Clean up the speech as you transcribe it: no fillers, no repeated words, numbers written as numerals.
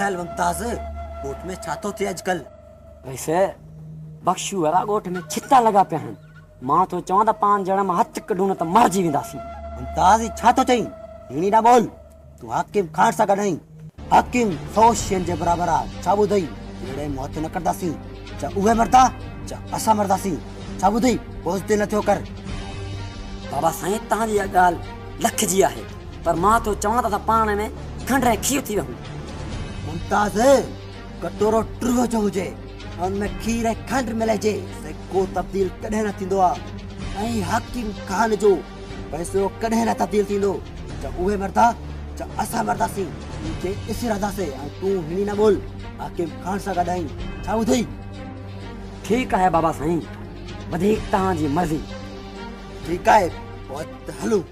ڳالهه ممتاز، ڳوٺ ۾ ڇا ٿو ٿئي اڄڪلهه؟ رئيس، بخشو وارا ڳوٺ ۾ ڇتا لڳا پيا آهن. مان ٿو چوان ته پاڻ جهڙن مان هٿ ڪڍون نه ته مارجي وينداسين. ممتاز، هي ڇا ٿو چئين؟ هيڻي نه ٻول. تون حاڪم خان سان گڏ آهين. حاڪم سو شينهن جي برابر آ. ڇا ٻڌئي؟ جهيڙي مون هٿ نه ڪڍنداسين. چا اهي مردا، چا اسان مرنداسين. ڇا ٻڌئي؟ بزدل نه ٿيو ڪر. بابا سائين، توهان جي اها ڳالهه لک جي آهي، پر مان ٿو چوان ته اسان پاڻ ۾ کنڊ ۽ کير ٿي ويهون. ممتاز، ڪٽورو ٽوهه جو هجي ۽ ان ۾ کير ۽ کنڊ ملائجي سي ڪو تبديل ڪڏهن نه ٿيندو آ ۽ حاڪم خان جو فيصلو ڪڏهن نه تبديل ٿيندو. چا اهي مردا، چا اسان مرنداسين. ان کي ڏسي رهنداسين ۽ تون هيڻي نه ٻول. حاڪم خان سان گڏ آهين. ڇا ٻڌئي؟ ٺيڪ آهي بابا سائين، وڌيڪ توهان جي مرضي. ٺيڪ آهي، پوء ته هلون.